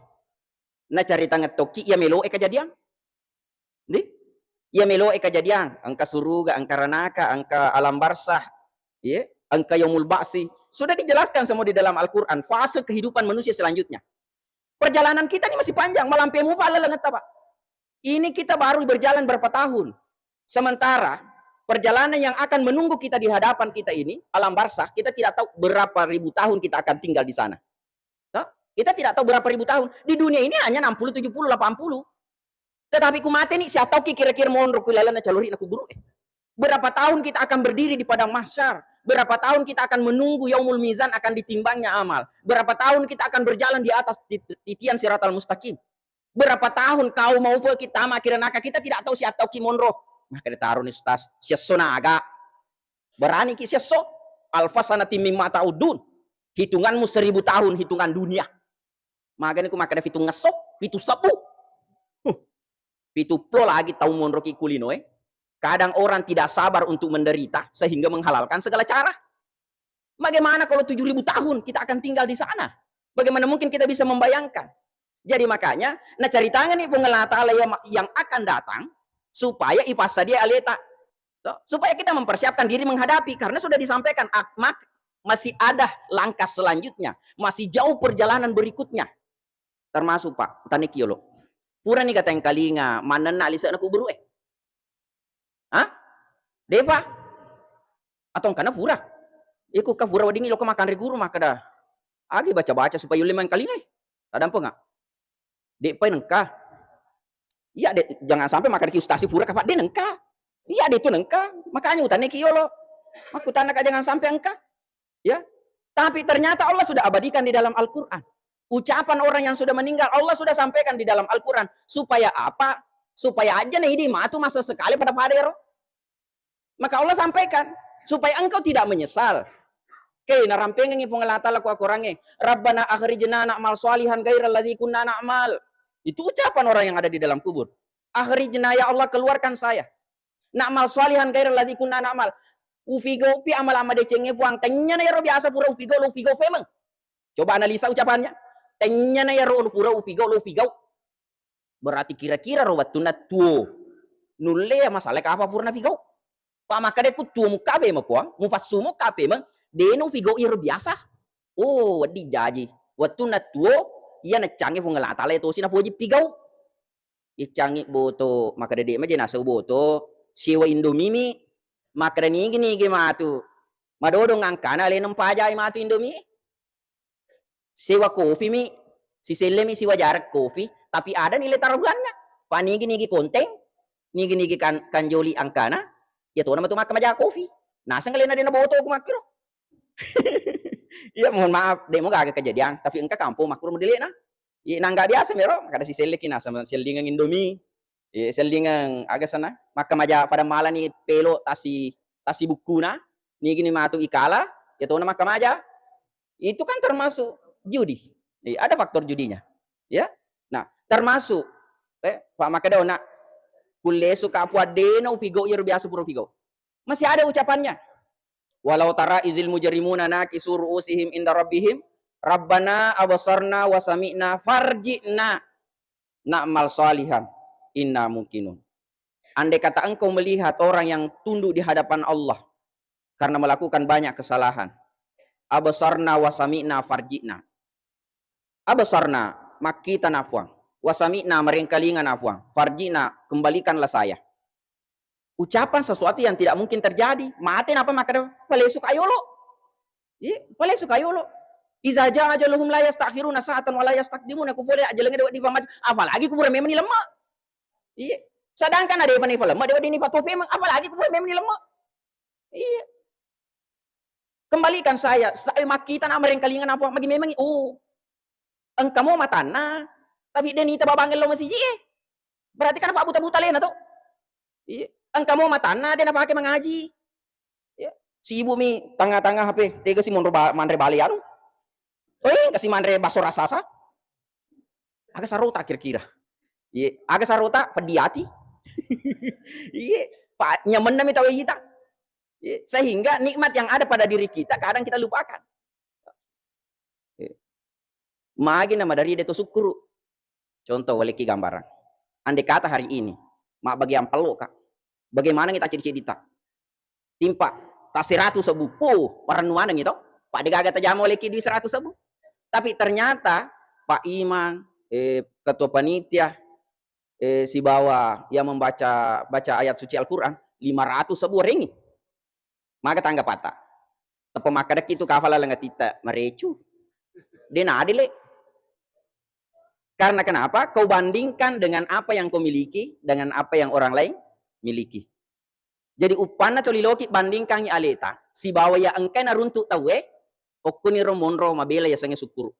Nacaritangeng tokki iya meloe kejadiang. Di? Iya meloe kejadiang, engka suruga, engka ranaka, engka alam barzah, iya, engka yaumul ba'si. Sudah dijelaskan semua di dalam Al-Quran, fase kehidupan manusia selanjutnya. Perjalanan kita ini masih panjang, malampe mupa lalengetta, Pak. Ini kita baru berjalan berapa tahun. Sementara perjalanan yang akan menunggu kita di hadapan kita ini, alam barzah, kita tidak tahu berapa ribu tahun kita akan tinggal di sana. Toh? Kita tidak tahu berapa ribu tahun. Di dunia ini hanya enam puluh, tujuh puluh, delapan puluh. Tetapi ku mate ni, siattauki kira-kira monro ku lalenna calori'na kuburu, eh. Berapa tahun kita akan berdiri di padang mahsyar? Berapa tahun kita akan menunggu yaumul mizan akan ditimbangnya amal? Berapa tahun kita akan berjalan di atas tit-, titian siratal mustaqim? Berapa tahun kau mau pe kita ma kira naka, kita tidak tahu siattauki monro. Maka ditaroni ustaz, siesso naga. Berani ki siesso? Alfa sanatin mimma ta'uddun. Hitunganmu seribu tahun hitungan dunia. Magani ku makkeda fitungngesso, fitu sebbu. Huh. Pitu plo lagi tau monroki kulinoe. Kadang orang tidak sabar untuk menderita sehingga menghalalkan segala cara. Bagaimana kalau tujuh ribu tahun kita akan tinggal di sana? Bagaimana mungkin kita bisa membayangkan? Jadi makanya, nacaritangani Puang Allah Ta'ala yang, yang akan datang, supaya ipassadia aleta. Toh, supaya kita mempersiapkan diri menghadapi, karena sudah disampaikan, ak-, mak-, masih ada langkah selanjutnya, masih jauh perjalanan berikutnya. Termasuk, Pak, utaneki yolo. Purani gatengkalinga, manenna lise'na kuburu, eh. Hah? Depa? Atau engkana pura? Iku ka pura weddingngi loko makanre guru makkeda, agi baca-baca supaya ulle mengkalingai. Tadampenga. De'pai nengka. Iya, de-, jangan sampai makkadaki ustasi pura kapa de nengka. Iya, de tu nengka. Makanya utaneki yolo. Makkutanaka jangan sampai engka. Ya. Tapi ternyata Allah sudah abadikan di dalam Al-Quran. Ucapan orang yang sudah meninggal, Allah sudah sampaikan di dalam Al-Quran. Supaya apa? Supaya aja na idi matu masa sekali pada-pada ero. Maka Allah sampaikan, Supaya engkau tidak menyesal. Oke, narampengengi Puang Allah Ta'ala ku akorangnge, "Rabbana akhrijna na'mal shalihan ghairal ladzi kunna na'mal." Itu ucapan orang yang ada di dalam kubur. "Akhrijna, ya Allah, keluarkan saya. Na'mal shalihan ghairal ladzi kunna na'mal." Upigaupi amal-amal decengnge, Puang. Tennyana iyaro biasa pura upigau, lo upigau pemeng. Coba analisa ucapannya. Tennyana iyaro pura upigau, lo upigau. Berarti kira-kira ro wettunna tuo. Nulle ya masalah kapa pura napigau. Pa makkeda ku tuo mukka pemeng, Puang, mupassu mukka pemeng, de' nupigau iyaro biasa. Oh, wedding jaji. Wettunna tuo, iya neccangngi Puang Allah Ta'ala, iya tosi napoji pigau. Iccangngi boto, makkeda de' maje naseng boto, sewa Indomie mi, makkeda nigi-nigi matu. Madodong angkana alena mpajai matu Indomie. Sewa kopi mi, siselle mi siwa jarek kopi, tapi ada nilai taruhannya. Pa nigi-nigi konteng, nigi-nigi kan, kanjoli angkana, iya tona matu makkamaja kopi. Naseng alena de' naboto ku makkiro. Iya, mohon maaf, de' mo gaga kejadian, tapi engka kampong makkuro modelena. Iya, nangga biasa mero, makkeda siselleki naseng sellingeng Indomie. Iya, sellingeng aga sana, makkamaja pada malani pelo tasi, tasi bukkuna, nigini matu ikala, iya tona makkamaja. Itu kan termasuk judi. Iya, ada faktor judinya. Ya. Nah, termasuk, eh, Pak makkeda, "Nak, kullesu ka Puang, de' na upigau iyaro biasa pura upigau." Masih ada ucapannya. "Walau tara izil mujrimuna nakisu ru'usihim inda rabbihim, Rabbana absarna wa sami'na farji'na na'mal shalihan inna muqinun." Andai kata engkau melihat orang yang tunduk di hadapan Allah karena melakukan banyak kesalahan, "Absarna wa sami'na farji'na." "Absarna," makkita na Puang, "wa sami'na," marengkalinga na Puang, "farji'na," kembalikanlah saya. Ucapan sesuatu yang tidak mungkin terjadi. Mate napa makkeda, "Palesu ka yolo." Iya, palesu ka yolo. "Iza jaa ajaluhum la yastakhiruna sa'atan wa la yastaqdimuna." Ku pole ajalengnge de' wedding pammaja, apalagi ku pura memang ni lemma. Iya. Sedangkan ada apa ni lemma, de' wedding ni patope memang, apalagi ku pura memang ni lemma. Iya. "Kembalikan saya." Sa-, eh, makkita na marengkalinga na Puang, magi memangi, oh. Engka mo matanna, tapi de' nita babang lao masiji e. Berarti kan buta-buta alena to. Iya. Engka mo matanna, de' napake mangaji. Iya. Sibuk mi tengah-tengah H P, tega si monro ba-, manre bale anu. Oh, engka si manre bakso raksasa. Aga sarota kira-kira? Iya, aga sarota, peddi ati. Iya, pa-, nyamenna mi tau ita. Iya, sehingga nikmat yang ada pada diri kita kadang kita lupakan. Iya. Magi na madari de' to sukkuru. Contoh, walekki gambarang. Andai kata hari ini, mabbagiang pello ka. Bagaimana kita ciri-ciri ta? Timpa, ta seratu sebbu. Puh, parennuanengngi to. Pa de' gaga tajama oleki dui seratu sebbu. Tapi ternyata Pak Imam, eh, ketua panitia, eh, sibawa yang membaca, baca ayat suci Al-Quran, lima ratus sebbu rengi. Maka tanggapatta. Teppa makkedaki tu kafa laleng atitta, marecu. De' na adil, le. Karena kenapa? Kau bandingkan dengan apa yang kau miliki, dengan apa yang orang lain miliki. Jadi, uppanna toli loki bandingkangngi aleta sibawa iya engkae naruntuk tauwe, okkoniro monro mabela yasengnge sukkuru.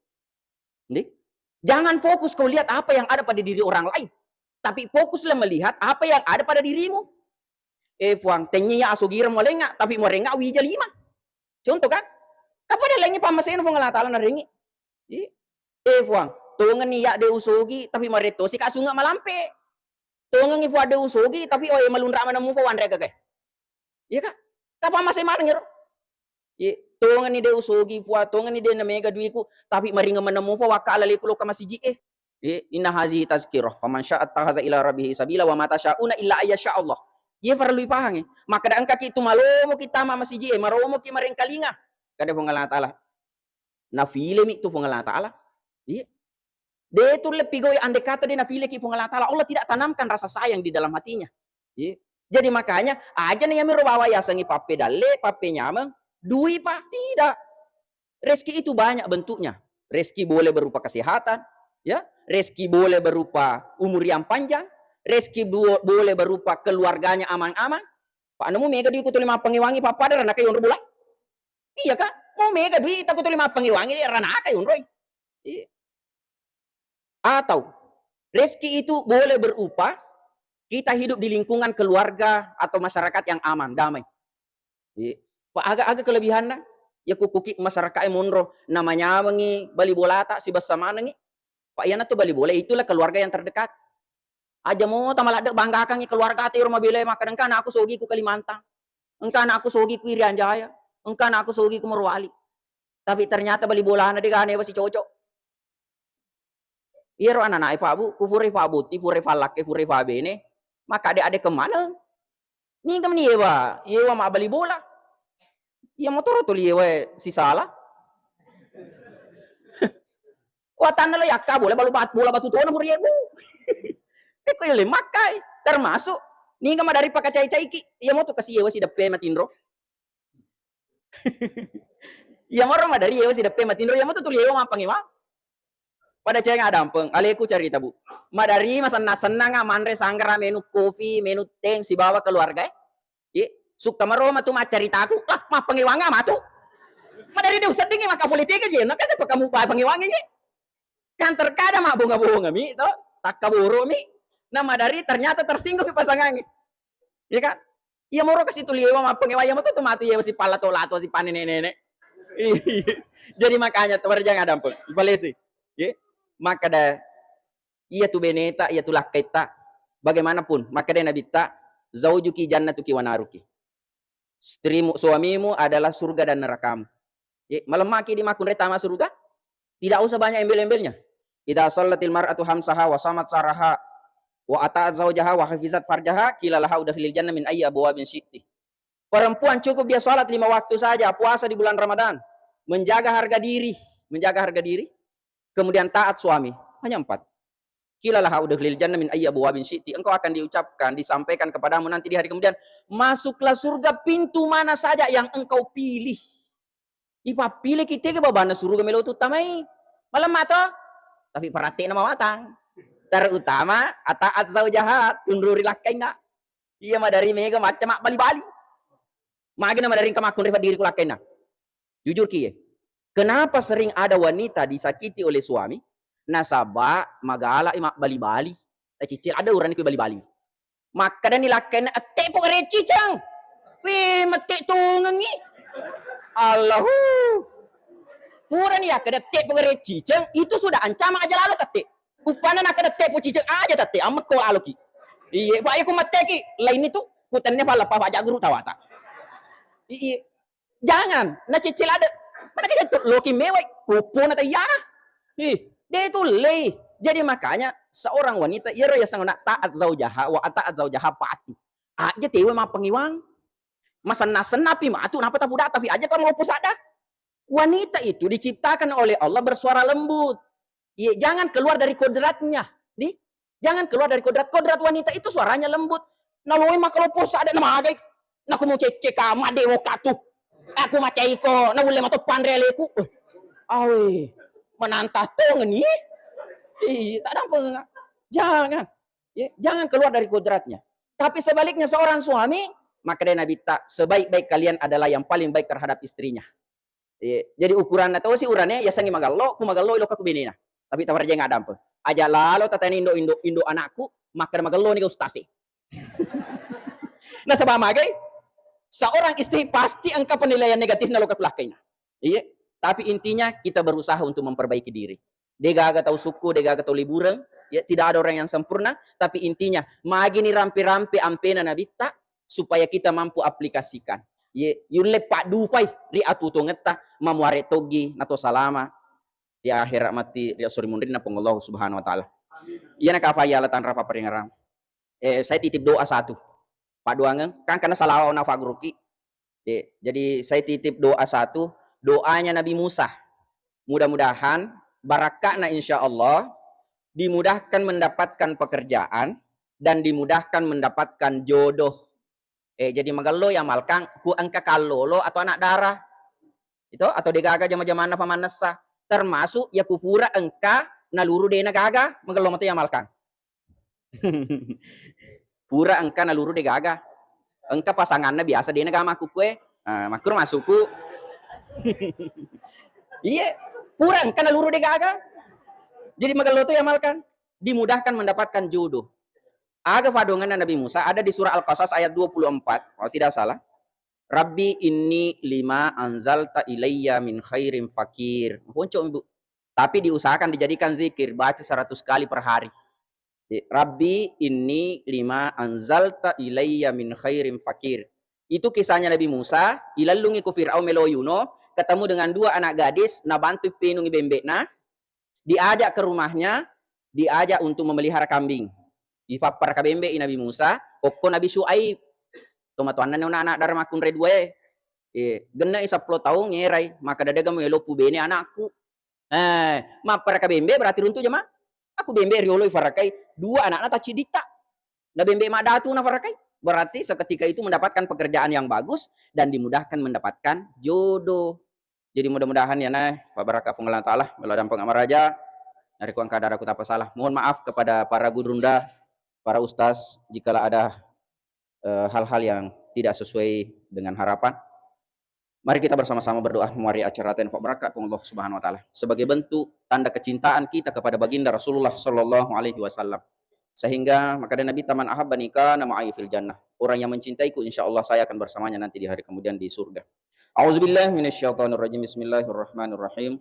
Ndi? Jangan fokus kau lihat apa yang ada pada diri orang lain, tapi fokuslah melihat apa yang ada pada dirimu. Eh, Puang, tennia asogireng malenga, tapi marenga wija lima. Contoh kan? Kapada lengi pammasena Puang Allah Ta'ala narengi. Iya. Eh, Puang, tongenni ya de' usogi, tapi marettosi ka sunge malampe. Tongengi Puang de' usogi, tapi oe malunra maneng mupa wanre gagae. Iya ka? Kapang masai maneng ero. Iya, tongenni de' usogi Puang, tongenni de' namega duiku, tapi maringeng maneng mupa wakka laleku lokka masiji e. Iya, inna hazihi tazkirah, faman syaa ittakhadza ila rabbihi sabila, wa ma tasyauna illa ayyasya Allah. Iya, parellu ipahangi. Makkeda engkaki tu malomoki tama masiji e, maromoki marengkalinga. Kada Puang Allah Ta'ala. Nafilemi tu Puang Allah Ta'ala. Iya. De' tu lebbi goi andai kata de' nafileki Puang Allah Ta'ala. Allah tidak tanamkan rasa sayang di dalam hatinya. Iya. Jadi makanya, aja na iyamiro bawa yasengi pappedalle, pappenyameng, dui pa, tidak. Rezeki itu banyak bentuknya. Rezeki boleh berupa kesehatan, ya. Rezeki boleh berupa umur yang panjang, rezeki bu-, boleh berupa keluarganya aman-aman. Pa nemu mega dui ku tuli mappangewangi pappada ranaka yonro bola. Iya ka? Mau mega dui ta ku tuli mappangewangi ranaka yonroi. Iya. Atau rezeki itu boleh berupa kita hidup di lingkungan keluarga atau masyarakat yang aman, damai. Iya. Pa aga-aga kelebihanna? Iya ku kuki masyarakat e monro, namanyamengi bali bolata sibessa manengi. Pa iyanatu bali bola, itulah keluarga yang terdekat. Aja mo tamaladde banggakangi keluarga te ro mabela makkeda engka anakku sogi ku Kalimantan. Engka anakku sogi ku Irian Jaya. Engka anakku sogi ku Morowali. Tapi ternyata bali bolana de gane wasi cocok. Iyaro ananae Pak Bu, ku furai Pak Buti, furai Fallakke, furai Fabene, makkade-ade kemana? Niga meni yewa, yewa mabbali bola. Iya motoro tuli yewa sisala. Watanna lo yakka bola balu bat-, bola batu tona furiegu. Eko yole makkai, termasuk niga madari pakacai-caiki, iya moto kasi yewa sideppe matinro. Iya moro madari yewa sideppe matinro, iya moto tuli yewa mappangewang. Pada cenga dampeng, aleku carita, Bu. Madari masenna-sennanga manre sanggara, menu kopi, menu teng sibawa keluarga e. Ye, sukka maro matu maccaritaku, lah mappangewanga matu. Madari de useddingi maka politik aja, nah kan pakamu pangewangi ye. Kan terkadang mabbonga-bonga mi to, takkaboro mi. Nah madari ternyata tersinggung pasangangi. Iya kan? Iya moro kasi tuli yewa mappangewa, iya moto tu matu yewa sipallato-lato sipanene-nene. Jadi makanya tu berjangan dampeng. Ipalesi. Ye. Makkada iya tu beneta, iya tu lakkaitta. Bagaimanapun, makkada Nabitta, zaujuki jannatuki wa naruki. Istrimu, suamimu adalah surga dan nerakamu. Ye, malemmaki di makkunrai tama surga? Tidak usah banyak embel-embelnya. Idza shallatil mar'atu khamsaha wa shamat syahraha wa ata'at zaujaha wa hafizat farjaha, qila laha udkhilil jannah min ayyi abwabin syi'ti. Perempuan cukup dia salat lima waktu saja, puasa di bulan Ramadan, menjaga harga diri, menjaga harga diri, kemudian taat suami. Hanya empat. Qila laha udkhilil jannah min ayyi abwabin syi'ti. Engkau akan diucapkan, disampaikan kepadamu nanti di hari kemudian, masuklah surga pintu mana saja yang engkau pilih. Ipappileki tega babanna suruga melo tu tamai. Malemma to? Tapi peratte'na mawatang. Terutama ataat zaujaha, tunruri lakkainna. Iya madari mega macca mabbali-bali. Magana madari engka makkunrai fadiriku lakkainna. Jujur ki ye. Kenapa sering ada wanita disakiti oleh suami? Nasaba magala i mabbali-bali. Tacicil ada urani ku bali-bali. Makkadani lakkainna, "Ette pogare ciceng." Wih, mette tongengi. Allahu. Purani yakkada ette pogare ciceng, itu sudah ancaman aja lalo tette. Upana nakkada ette po ciceng aja tette, ammekko laloki. Iye, Pak, iya ku metteki, lainni tu, ku tenne fallappa Pak Jaguru tawata. Iye. Jangan, nacicil ada. Mana kita tu loki mewai, pupuna tayana. Ih, de tu lei. Jadi makanya seorang wanita iyaro yaseng na taat zaujaha wa ataat zaujaha patu. Aja tewe mappangewang. Masenna-senna pi matu napa tapuda tapi aja kamu lopo sada. Wanita itu diciptakan oleh Allah bersuara lembut. Iya, jangan keluar dari kodratnya. Nih, jangan keluar dari kodrat. Kodrat wanita itu suaranya lembut. Naloi makalopo sada namagai. Naku mau cecce kama dewo katu. Aku macaiko, na ulle mato panre aleku. Eh, awe, menantang tong ni. Ih, tak ada apa. Jangan. Ya, jangan keluar dari kodratnya. Tapi sebaliknya seorang suami, maka dari Nabi tak sebaik-baik kalian adalah yang paling baik terhadap istrinya. Iya, jadi ukuranna tosi urane yasengnge magello, ku magello lokka ku benena. Tapi tawarajeng adampe. Aja lalo tatani indo, indo, indo anakku, makkeda magello ni ga ustasi. Nasaba magai, seorang istri pasti engka penilaian negatifna lokka ku lakkaina. Iya, tapi intinya kita berusaha untuk memperbaiki diri. Degaga tau sukku, degaga tau libureng, ya, tidak ada orang yang sempurna, tapi intinya magini rampe-rampe ampena nabitta supaya kita mampu aplikasikan. Ye, yulle paddupai ri atutungetta, mamuare toggi nato salama ri akhirat matti ri asuri munrinna Puang Allah Subhanahu wa Ta'ala. Iyana kafai ala tanra papparingerang. Eh, saya titip doa satu. Padduangeng, kan karena salawa na fagruki. Eh, jadi saya titip doa satu, doanya Nabi Musa. Mudah-mudahan barakka'na insya Allah dimudahkan mendapatkan pekerjaan dan dimudahkan mendapatkan jodoh. Eh, jadi magello ya malkang ku engka kallolo atau anak darah. Itu atau degaga jama-jamanna famannessa. Termasuk ya ku pura engka naluru dena gaga, magello matu ya malkang. Pura engka naluru degaga. Engka pasanganna biasa dena ga makkukue. Ah, makkuro masuku. Iye, pura engka naluru degaga. Jadi magello tu ya malkang. Dimudahkan mendapatkan jodoh. Aga fadonganna Nabi Musa ada di surah Al-Qasas ayat dua puluh empat, kalau tidak salah. "Rabbi inni lima anzalta ilayya min khairin fakir." Maponcomi, Bu. Tapi diusahakan dijadikan zikir, baca seratus kali per hari. Di, "Rabbi inni lima anzalta ilayya min khairin fakir." Itu kisahnya Nabi Musa, ilellungi ku Firaun melo yuno, ketemu dengan dua anak gadis, nabantu ipinungi bembe'na, diajak ke rumahnya, diajak untuk memelihara kambing. Ifapparaka bembe'i Nabi Musa, okko Nabi Syuaib. Tomatoanna ni anak-anak dara makkunrai duae. Eh, genne'i seppulo taung ngerai, makkeda, "Dega muelo pubene anakku." Eh, mapparaka bembe berarti runtu jama. Aku bembe riolo ifarakai, dua anakna tacciditta. Na bembe maddatu nafarakai. Berarti seketika itu mendapatkan pekerjaan yang bagus dan dimudahkan mendapatkan jodoh. Jadi mudah-mudahan ya nah, pabarakka Puang Allah Ta'ala, melo dampeng amaraja, narekko engka daraku tapa salah. Mohon maaf kepada para gurunda, para ustaz, jikalau ada, eh, hal-hal yang tidak sesuai dengan harapan. Mari kita bersama-sama berdoa mewari acara ten pabarakka Puang Allah Subhanahu wa Ta'ala. Sebagai bentuk tanda kecintaan kita kepada Baginda Rasulullah Sallallahu Alaihi Wasallam. Sehingga makkeda Nabi, "Man ahabbani kana ma'i fil jannah." Orang yang mencintaiku, insya Allah saya akan bersamanya nanti di hari kemudian di surga. A'udzubillahi minasyaitonirrajim. Bismillahirrahmanirrahim.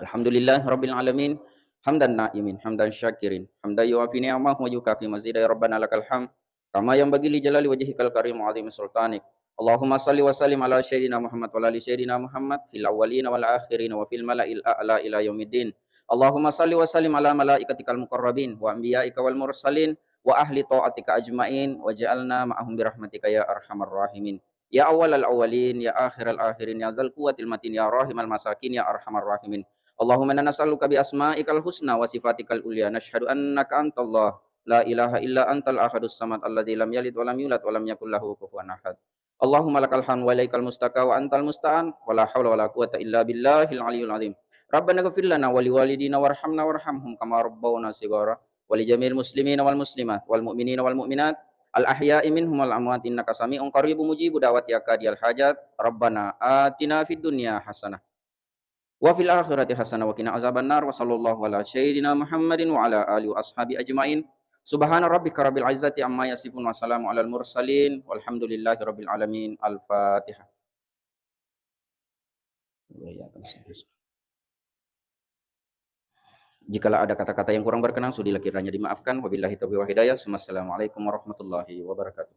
Alhamdulillahi rabbil alamin. Hamdan na'imin, hamdan syakirin, hamdan yuwafi ni'amahu wa yukafi mazida. Ya Rabbana lakal hamd. Kama yanbaghi li jalali wajhikal karim wa azimi sultanik. Allahumma salli wa sallim ala sayyidina Muhammad wa ala ali sayyidina Muhammad fil awwalina wal akhirina wa fil mala'il a'la ila yaumiddin. Allahumma salli wa sallim ala malaikatikal muqarrabin wa anbiyaika wal mursalin wa ahli ta'atika ajmain waj'alna ma'ahum birahmatika ya arhamar rahimin. Ya awwalal awwalin, ya akhiral akhirin, ya zal quwwatil matin, ya rahimal masakin, ya arhamar rahimin. Allahumma inna nas'aluka bi asma'ikal husna wa sifatikal ulya, nashhadu annaka antallah, la ilaha illa antal ahadus samad, alladzi lam yalid wa lam yulad wa lam yakul lahu kufuwan ahad. Allahumma lakal hamd wa ilaikal mustaka wa antal musta'an, wa la haula wa la quwwata illa billahil aliyyil azim. Rabbana ighfir lana wa liwalidina warhamna warhamhum kama rabbawna shighara, wa li jami'il muslimina wal muslimat, wal mu'minina wal mu'minat, al ahya'i minhum wal amwat, innaka sami'un qaribun mujibu da'wati ya qadiyal hajat. Rabbana atina fid dunya hasanah wa fil akhirati hasanah wa qina azabannar. Wa sallallahu ala sayyidina Muhammadin wa ala alihi wa ashabi ajmain. Subhana rabbika rabbil izzati amma yasifun wa salamun alal mursalin walhamdulillahi rabbil alamin. Al-Fatihah. Jikalau ada kata-kata yang kurang berkenan, sudilah kiranya dimaafkan. Wabillahi taufiq wal hidayah. Assalamualaikum warahmatullahi wabarakatuh.